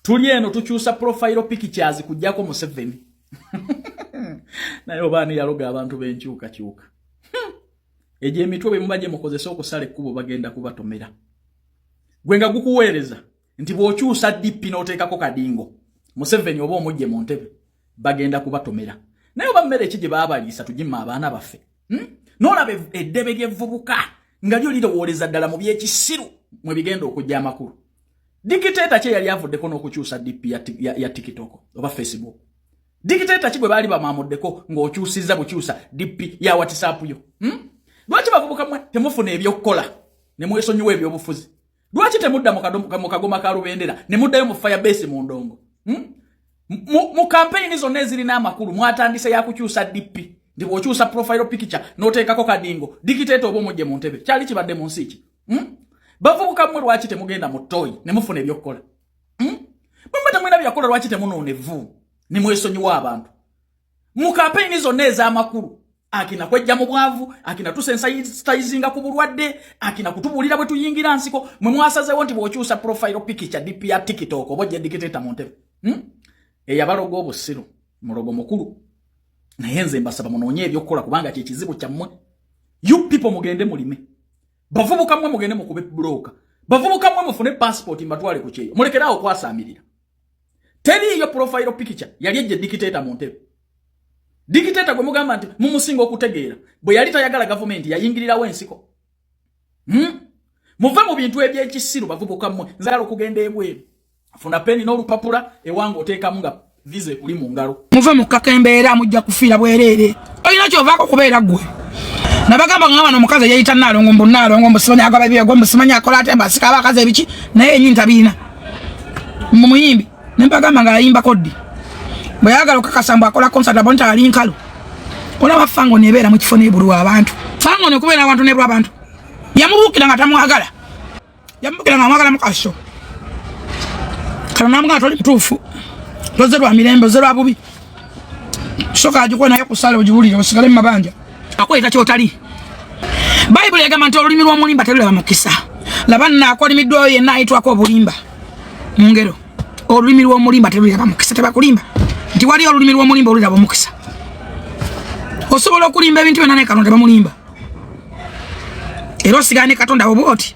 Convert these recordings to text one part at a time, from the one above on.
Tuli eno tukyusa profile pictures kujjako Museveni. Naye oba ani yaloga abantu b'enkyukakyuka? Egyo emitwe bwe muba gye mukozesa okusala ekkubo, bagenda kubatomera. Gwe nga gukuweereza nti bw'okyusa DP n'oteekako kadingo, Museveni oba omugye mu ntebe, bagenda kubatomera. Naye oba mmere ki gye baabaliisa tugimma abaana baffe? N'olaba eddebe ly'evvubuka nga lyo lirowooleza ddala mu byekisiru mwe bigenda okujja amakulu. Dictator kye yali avuddeko n'okukyusa DP ya TikTok oba Facebook? Dictator ki bwe baali bamwamuddeko ng'okyusizza bukyusa DP ya WhatsApp yo? Lwaki bavubuka mwe temufuna ebyokukola ne mwesonyiwa ebyobufuzi? Lwaki temudda mu kagoma ka Lubendera ne muddayo mu fire base mu ndongo? Mu kampeyini zonna ezirina amakulu mwatandise yakukyusa DP, nti bw'okyusa profile picture n'oteekako kadingo, dictator oba omugye mu ntebe. Kyali kibadde mu nsi ki? Bavubuka mmwe, lwaki temugenda mu ttooyi ne mufuna ebyokukola? Bwe muba temulina byakukola, lwaki temunoona evvu ne mwesonyiwa abantu? Mu kampeyini zonna ez'amakulu, akina kwejja mu bwavu, akina tusensitizinga ku bulwadde, akina kutubuulira bwe tuyingira nsiko, mwe mwasazeewo nti bw'okyusa profile picture DP ya TikTok oba ojja dictator mu ntebe. Eyabaloga obusiru mulogo mukulu. Naye nze mbasaba munoonye ebyokukola, kubanga kyekizibu kyammwe. You people, mugende mulime. Bavubuka mmwe, mugende mukube bulooka. Bavubuka mmwe, mufune passport mbatwale ku kyeyo, mulekeraawo okwasaamirira. Teriiyo profile picture yali ejje dictator mu ntebe. Dictator gwe mugamba nti mumusinga okutegeera, bwe yali tayagala gavumenti yayingirirawo ensiko. Muve mu bintu ebyekisiru, bavubuka mmwe. Nzagala okugenda ebweru, funa peni n'olupapula, ewange oteekamu nga visa ekuli mu ngalo. Muve mu kkaka, embeera mujja kufiira bwereere. Olina kyovaako kubeera ggwe. Nabagamba nga bano omukazi eyeyita Naalongo, mbu Naalongo, mbu simanyi agaba ebyego, mbu simanyi akola ate, mbu asika abakazi ebiki, naye yenyini tabiina. Mbu muyimbi, ne mbagamba nga ayimbako ddi? Bwe yagala okukakasa mbu akola concert, abo nti ali nkalu. Olaba fango nebeera mu kifo nebulwa abantu, fango nekubeera abantu nebulwa abantu. Yamubuukira nga tamwagala, yamubuukira nga amwagala mukaso kano, namugamba toli mutuufu, toze lwa mirembe, oze lwa bubi. Soka agikuwe naye kusala ogiwulire, osigale mu mabanja akweta kyotali. Bayibuli egamba nti olulimi lw'omulimba terulaba mukisa. Laba nno akolimiddwa oyo yenna ayitwako obulimba mu ngero. Olulimi lw'omulimba terulaba mukisa. Tebakulimba nti wali olulimi lw'omulimba olulaba omukisa. Osobola okulimba ebintu byonna, naye Katonda bamulimba, era osigala ne Katonda oba oti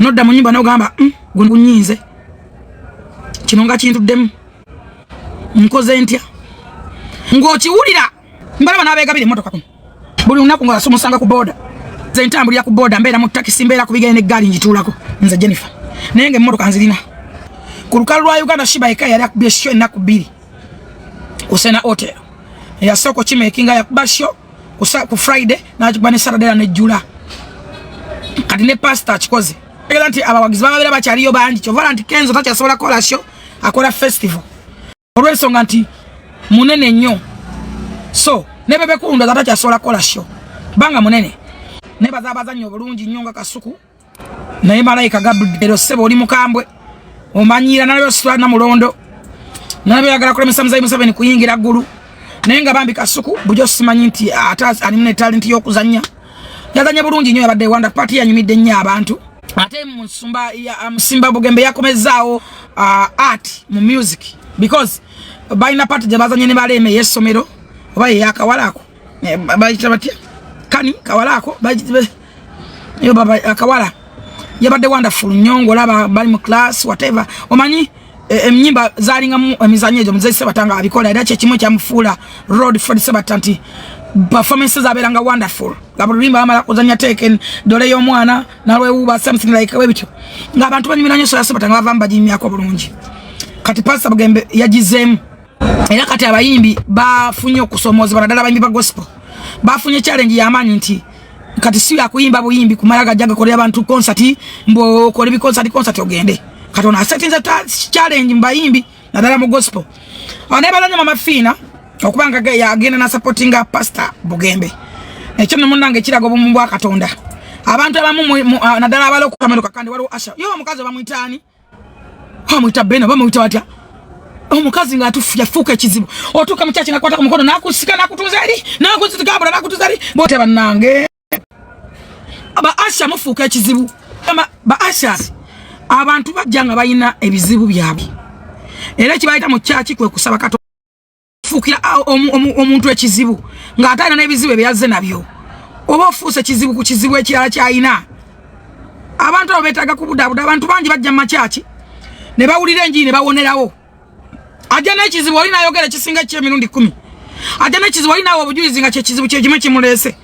nodda mu nyumba nogamba, gunyinze kino nga kintuddemu, nkoze ntya?" Ng'okiwulira mbalaba n'abeegabira emmotoka kuno buli lunaku nga omusanga ku boda. Nze ntambulira ku boda, mbeera mu takisi, mbeera ku bigere, n'eggaali ngituulako nze Jennifer, naye nga emmotoka nzirina. Ku lukalu lwa Uganda, Sheebah eka yali akubye show ennaku 2 ku Sena Hotel. Eyasooka okimakinga, yakuba show ku Friday, n'agikuba ne Saturday era nejjula. Kati ne pasita akikoze era nti abawagizi bababeera bakyaliyo bangi, kyovala nti Kenzo takyasobola kukola show, akola festival olw'ensonga nti munene nnyo. So ne Bebe Cool ndowooza takyasobola kukola show kubanga munene. Naye bazaabazannyo obulungi nnyo nga Kasuku. Naye malayika Gabriel, ssebo oli mukambwe, omanyiira nalabyo situla namulondo, nalabyo oyagala kulemesa muzayi Museveni kuyingira ggulu. Naye nga bambi Kasuku bujo simanyi nti ate alimu ne talenti y'okuzannya, yazanya bulungi nnyo. Yabadde wanda party, yanyumidde nnyo abantu. Ate musumba musimba Bugembe yakomezzaawo art mu music, because balina party gye bazanye ne baleeme ey'essomero oba yeyakawala ako. Bayita batya kani kawala ako? Yo baba akawala yabadde wonderful nnyo, ng'olaba bali mu class, whatever. Omanyi ennyimba zalingamu emizannyo egyo. Muzeyi Sebatta nga abikola, era kyekimu ekyamufuula Lord Fred Sebatta, nti performance zabeeranga wonderful, nga buli luyimba bamala kuzanya taken dole y'omwana nalwewuuba, something like bwe bityo, ng'abantu banyumira nnyo. Soya Sebatta nga bavamu baginyumyako bulungi. Kati Pastor Bugembe yagizeemu, era kati abayimbi bafunye okusomoozebwa, naddala abayimbi ba gospel bafunye challenge y'amaanyi, nti kati si yakuyimba buyimbi kumala gajja gakolera abantu concert, mbu okole bi concert concert ogende. Kati ono asetinze challenge mu bayimbi, naddala mu gospel. Awo naye balanya Mama Fiina okuba nga yagenda na supportinga Pastor Bugembe. Ekyo nno munnange kiraga obumu bwa Katonda. Abantu abamu naddala abalokukameruka kandi waliwo asha yo omukazi bamuyita ani, bamuyita Bena, bamuyita batya, omukazi nga yafuuka ekizibu. Otuuka mu kyaki, nakwata ku mukono, nakusika, nakutuuza eri, nakuzitigambula, nakutuuza eri bote. Bannange, ba usher mufuuka ekizibu. Ba ushers Abantu bajja nga balina ebizibu byabwe, era ekibayita mu kyaki kwe kusaba Katonda. Fuukira omuntu ekizibu ng'ate alina n'ebizibu ebyazze nabyo, oba ofuuse kizibu ku kizibu ekirala ky'alina. Abantu abo beetaaga kubudaabuda. Abantu bangi bajja mu makyaki ne bawulira enjiri ne bawonerawo. Ajja n'ekizibu, oli n'ayogera ekisinga eky'emirundi 10. Ajja n'ekizibu, oli naawe obujulizi nga kyekizibu kyekimu ekimuleese,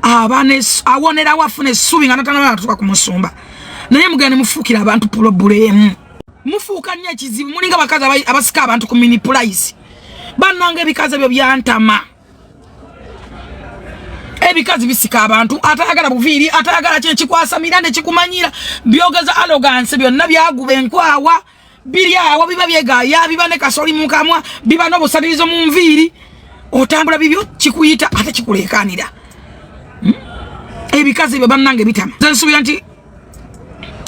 aba awonerawo, afuna essuubi nga natanaba natuuka ku musumba. Naye mugenda ne mufuukira abantu problem, mufuuka nnyo ekizibu. Mulinga bakazi abasika abantu ku mini price. Bannanga, ebikazi ebyo byantama. Ebikazi bisika abantu, atayagala buviiri, atayagala kyekikwasamira nekikumanyira, byogeza arrogance, byonna byaguba enkwawa, biri awo biba byegaya, biba ne kasoli mu kamwa, biba n'obusalirizo mu nviiri. Otambula bibyo, kikuyita ate kikulekanira. Ebikazi ebyo bannange bitama. Nze nsuubira nti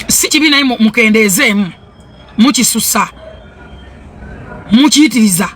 si kibi, naye mukendeezeemu, mukisusa, mukiyitiriza.